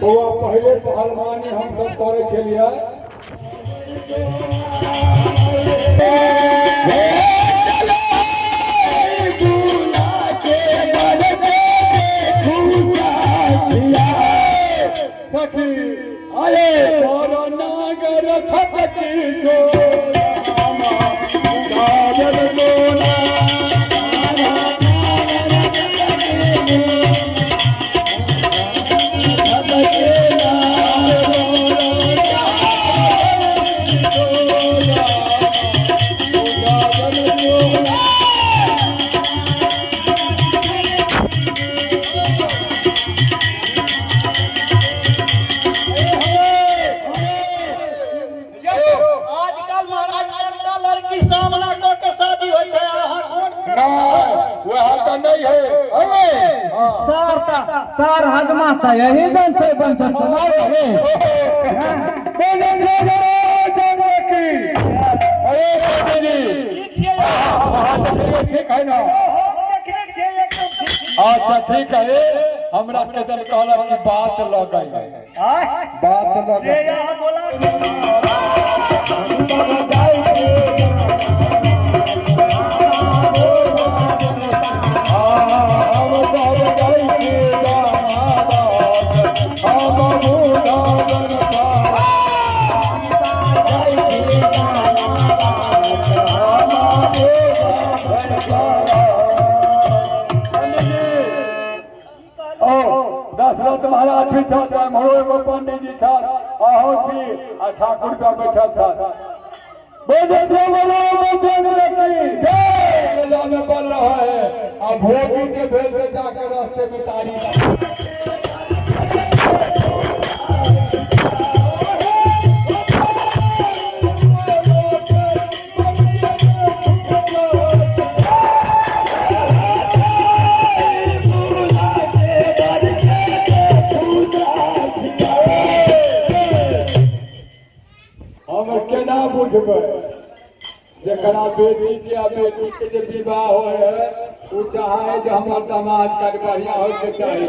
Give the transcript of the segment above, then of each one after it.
बौआ पहले पहलवानी हम सब करे छलियै। सखी अरे तोरो नागर खपकी आजकल महाराज लड़का लड़की सामना कऽ के शादी होइ छै, अहाँ कोन? नहीं, वह तो नहीं है। अरे सर ता सर हजमा त यही दन छै बंचन त नहीं रे। बोलो की अरे पंडित की छियै? जी ठीक है ना? देखने छियै, एकदम ठीक। अच्छा ठीक है। हमरा के दल कहलक कि बात लग गई, बात लग से गई। अहाँ बोला। हम सब जाइ छी दामाद, हम बुढ़ावन। ओ दशरथ महाराज भी छथि, एम्हरो एगो पंडीजी छथि, अहूँ छी आ ठाकुर का बैठल छथि। बोलो बोलो बजरंग की जय। मेला में बढ़ रहा है आ भोगी के भेज दे जाके रास्ते में तारी। हम केना बुझबै? जकरा बेटी के आ बेटी के जे विवाह होइ है, ओ चाहे जे हमर दामाद कनि बढ़िया होय के चाही,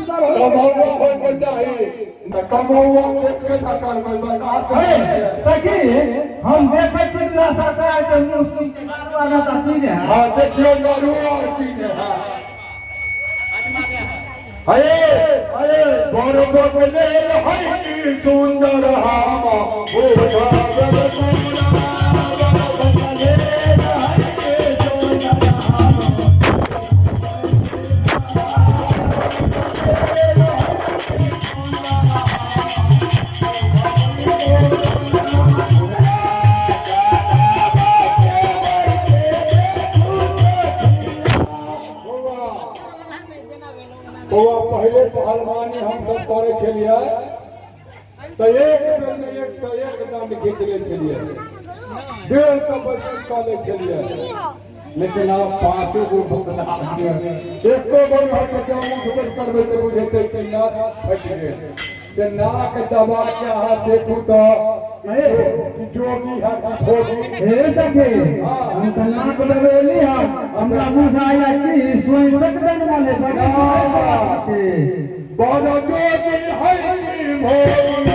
कमौआ होय के चाही। तऽ कमौआ के केना करबै बर्दाश्त? सखी, हम देखै छी दूल्हा सरकार के मुंह सुन के दारू ना त पीने है। हाँ, देखियो, दारू और पीने है। अरे अरे बड़ बगले हई सुंदर हम बुझावल। बौआ पहले पहलवानी हम सब करे छलियै तऽ एक बेर में 101 दंड घीच लै छलियै, 150 बैठक कऽ लै छलियै। लेकिन आब पाँचे गो भुगतान, एको गो घर के जब उठबे करबै तऽ बुझेतै कि नाक फटि गेल। से नाक दबा के अहाँ देखू तऽ जोगी है कि भोगी। हे सखी, हम त नाक दबेली है, हमरा बुझाया कि स्वयं दन वाले बड़ जोगी है भोगी।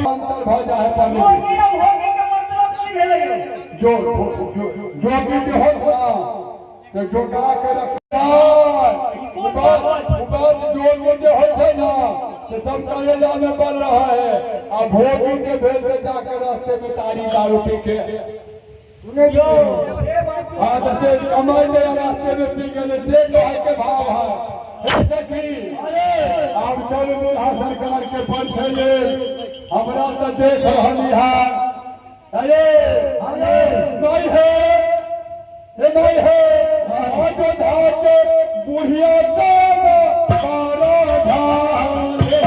अंतर भऽ जाइ है पंडित। भोगी आ भोगी के मतलब की भेलै यौ? जो जोगी जे होत ना से जोगा के रखनाइ। जोगी जे होइ छै ना से सब करेला में बढ़ रहा है आ भोगी के भेज दे जाके रास्ते में तारी दारू पी के। यौ से बात। हाँ, तो से कमाई ले रास्ते में पी गेले, से कहे के भाव है। हे सखी, आब चलू दूल्हा सरकार के परिचय ले। हमरा तऽ देख रहली है। अरे अरे नहीं है। हे भाई हे अयोध्या के बुढ़िया दादा बारा धारे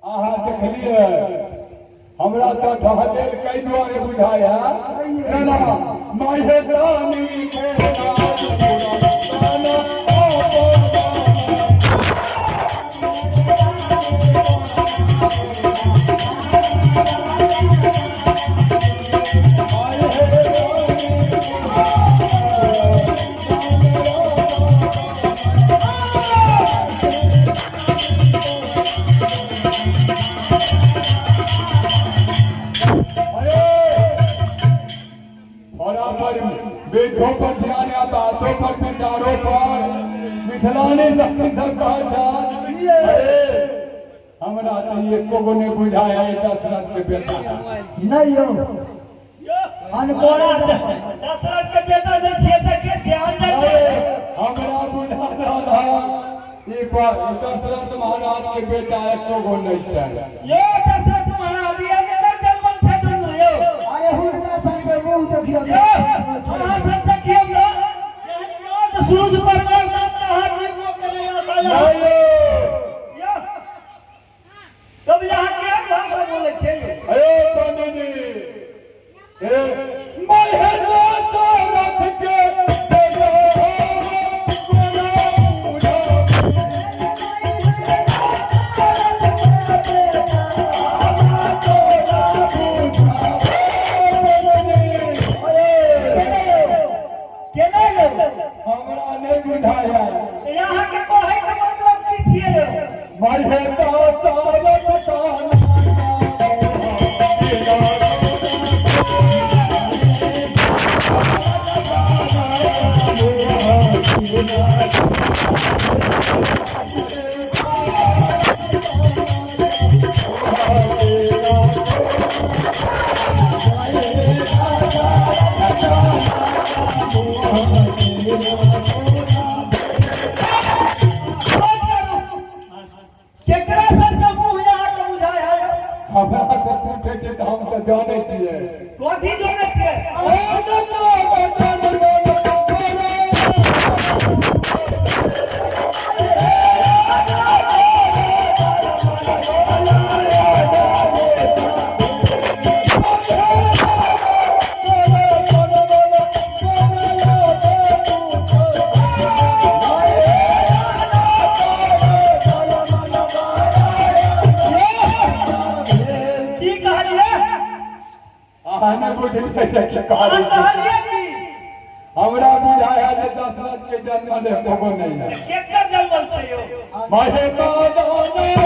अहाँ देखलिए हमरा तऽ ढहदेल कई दुआरे बुझाया केना माहे रानी के नाम बराबर बेटों पर ध्यान या बातों पर विचारों पर मिथिलानी शक्ति सब कहै छथि अरे हमरा तऽ एको गो नहि बुझाया ई दशरथ के बेटा नहीं यो अनकोरा से दशरथ के बेटा जे छियै तऽ के छियै अंदर के अरे हमरा बुझा रहल है ई पर ई दशरथ महाराज के बेटा एको गो नहि छै यो दशरथ महाराज ये केना जन्मल छै दुनू यो अरे हुनका संग मुंह देखियो यो अहाँ सब देखियौ तऽ जेहन चाँद सूरज पर गेल तऽ अहाँ जीवो के नहि आशा यऽ। नहीं यो यो तब यहाँ के भाषा बोलै छै यो अरे पंडित जी ए मैं दशरथ के बेटा गोरा बुझा। केना यौ हमरा नहि बुझाया यहाँ के कहै के मतलब की छियै यौ महे केकरा सबके मुँह यहाँ के बुझाय है यौ? हमरा से पूछे छै तऽ हम तऽ जानै छियै कथी जोड़ै छियै की कहलियै अहाँ नहि बुझलियै जे की अहाँ कहलियै कहलियै की हमरा बुझाया जे दशरथ के जन्म एको गो नहि है केकर जन्मल छै यौ महे बादाना